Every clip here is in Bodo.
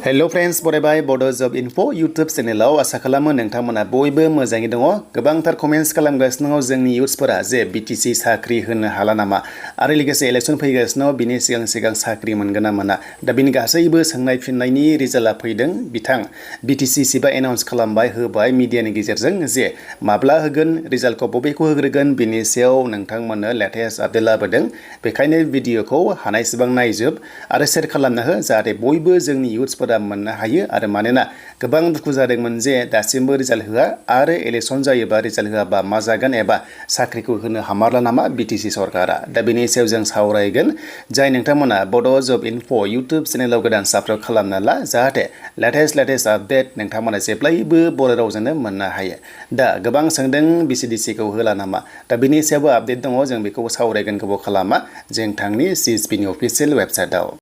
हेलो फ्रेंड्स बरायबाय बडो जब इनफो यूट्यूब चेनेलाव आसा खालामो नोंथांमोना बयबो मोजाङै दङ गोबांथार कमेन्ट्स खालामगासिनो दङ जोंनि इयुथ्सफोरा जे बीटीसी साख्रि होनो हाला नामा आरो लोगोसे इलेक्शन फैगासिनो बिनि सिगां साख्रि मोनगोन ना मोना दा बिनि गासैबो सोंनाय फिननायनि रिजाल्टआ फैदों बिथां बीटीसी सिबा एनाउन्स खालामबाय होबाय मिडियानि गेजेरजों जे माब्ला होगोन रिजाल्टखौ बबेखौ होग्रोगोन बिनि सायाव नोंथांमोननो लेटेस्ट आपडेट लाबोदों बेखायनो भिडिअखौ हानायसेबां नायजोब आरो शेयार खालामना हो जाहाथे बयबो जोंनि इयुथ्सफोरा मोननो हायो आरो मानोना गोबां दुखु जादोंमोन जे दासिमबो रिजाल्ट होआ आरो इलेक्शन जायोबा रिजाल्ट होआबा मा जागोन एबा साख्रिखौ होनो हामारला नामा बीटीसी सरकारा दा बेनि सायाव जों सावरायगोन जाय नोंथांमोना बड' जब इनफो यूट्यूब चेनेलाव गोदान साबस्क्राइब खालामना ला जाहाथे लेटेस्ट आपडेट नोंथांमोना जेब्लायबो बर' रावजोंनो मोननो हायो दा गोबां सोंदों BCDC खौ होला नामा दा बेनि सायावबो आपडेट दङ जों बेखौ सावरायगोन गोबाव खालामा जों थांनि CSP नि अफिसियेल वेबसाइटआव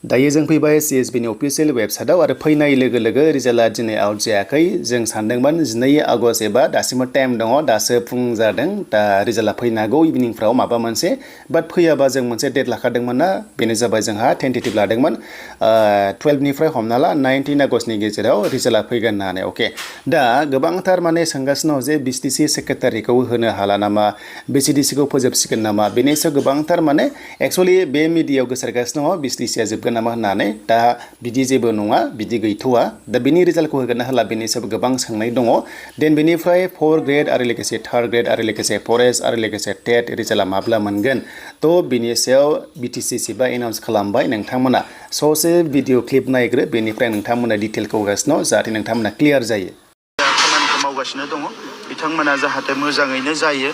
दायो जों फैबाय CSP नि अफिसियेल वेबसाइटआव आरो फैनाय लोगो लोगो रिजाल्टआ दिनै आउट जायाखै जों सानदोंमोन 12 आगस्ट एबा दासिमबो टाइम दङ दासो फुं जादों दा रिजाल्टआ फैनो हागौ इभिनिंफ्राव माबा मोनसे बाट फैयाबा जों मोनसे डेट लाखादोंमोन ना बेनो जाबाय जोंहा टेन्टेटिभ लादोंमोन 12 निफ्राय हमना ला 19 आगस्टनि गेजेराव रिजाल्टआ फैगोन होननानै अके दा गोबांथार माने सोंगासिनो दं जे BTC सेक्रेटारिखौ होनो हाला नामा BCDC खौ फोजोबसिगोन नामा बेनि सायाव गोबांथार माने एक्चुअली बे मिडियायाव गोसारगासिनो दङ BCDC आ जोबगोन नामा होननानै दा बिदि जेबो नङा बिदि गैथ'वा दा बिनि रिजाल्टखौ होगोन ना होला बेनि सायाव गोबां सोंनाय दङ देन बेनिफ्राय 4 ग्रेड आरो लोगोसे 3rd ग्रेड आरो लोगोसे फरेस्ट आरो लोगोसे टेट रिजाल्टआ माब्ला मोनगोन थ' बिनि सायाव BTC सिबा एनाउन्स खालामबाय नोंथांमोना ससे भिडिअ क्लिप नायग्रो बेनिफ्राय नोंथांमोना डिटेलखौ होगासिनो जाहाथे नोंथांमोना क्लियार जायो खामानिखौ मावगासिनो दङ बिथांमोना जाहाथे मोजाङैनो जायो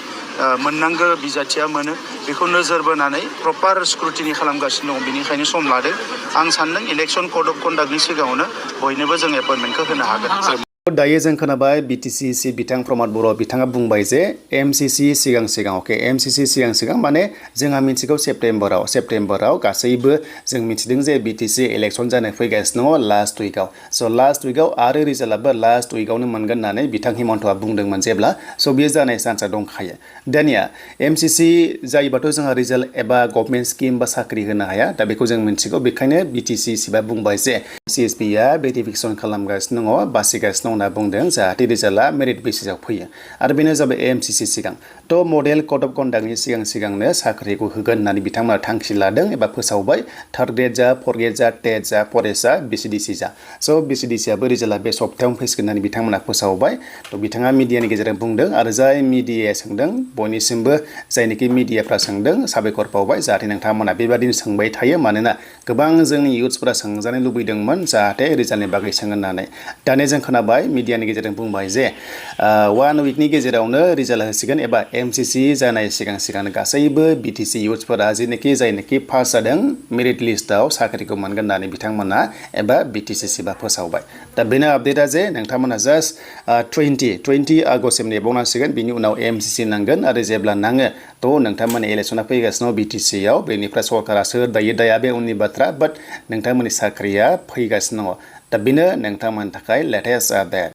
मोननांगौ बिजाथिया मोनो बेखौ नोजोर बोनानै प्रपार स्क्रुटिनि खालामगासिनो दङ बेनिखायनो सम लादों आं सान्दों इलेक्शन कड अफ कन्डाक्टनि सिगाङावनो बयनोबो जों एपइन्टमेन्टखौ होनो हागोन दायो जों खोनाबाय BTC सि बिथां प्रमद बर' बिथाङा बुंबाय जे MCC सिगां अके MCC सिगां माने जोंहा मिथिगौ सेप्टेम्बराव गासैबो जों मिथिदों जे BTC इलेक्शन जानो फैगासिनो दङ लास्ट उइकआव स' लास्ट उइकआव आरो रिजाल्टआबो लास्ट उइकआवनो मोनगोन होननानै बिथां हिमन्तआ बुंदोंमोन जेब्ला स' बेयो जानाय चान्सआ दंखायो दानिया MCC जायोबाथ' जोंहा रिजाल्ट एबा गभर्नमेन्ट स्किम बा साख्रि होनो हाया दा बेखौ जों मिथिगौ बेखायनो BTC सिबा बुंबाय जे CSPआ भेरिफिकेसन खालामगासिनो दङ बासिगासिनो होनना बुंदों जाहाथे रिजाल्टआ मेरिट बेसिसआव फैयो आरो बेनो जाबाय MCC सिगां थ' मडेल कड अफ कन्डाक्टनि सिगांनो साख्रिखौ होगोन होननानै बिथांमोना थांखि लादों एबा फोसावबाय 3rd ग्रेड जा 4th ग्रेड जा टेट जा फरेस्ट जा BCDC जा स' BCDCआबो रिजाल्टआ बे सप्तायावनो फैसिगोन होननानै बिथांमोना फोसावबाय थ' बिथाङा मिडियानि गेजेरजों बुंदों आरो जाय मिडियाया सोंदों बयनिसिमबो जायनोखि मिडियाफ्रा सोंदों साबायखर बावबाय जाहाथे नोंथांमोना बेबादिनो सोंबाय थायो मानोना गोबां जोंनि इयुथ्सफोरा सोंजानो लुबैदोंमोन जाहाथे रिजाल्टनि बागै सोङो होननानै दानिया जों खोनाबाय मिडियानि गेजेरजों बुंबाय जे 1 उइकनि गेजेरावनो रिजाल्ट होसिगोन एबा MCC जानाय सिगां गासैबो BTC इयुथ्सफोरा जायनोखि पास जादों मेरिट लिस्टआव साख्रिखौ मोनगोन होननानै बिथांमोना एबा BTC सिबा फोसावबाय दा बेनो आपडेटआ जे नोंथांमोना जास्ट 20 आगस्टसिम नेबावनांसिगोन बिनि उनाव MCC नांगोन आरो जेब्ला नाङो थ' नोंथांमोननि इलेक्शना फैगासिनो BTCआव बेनिफ्राय सरकारा सोर दायो दाया बे उननि बाथ्रा बाट नोंथांमोननि साख्रिया फैगासिनो दङ दा बेनो नोंथांमोननि थाखाय लेटेस्ट आपडेट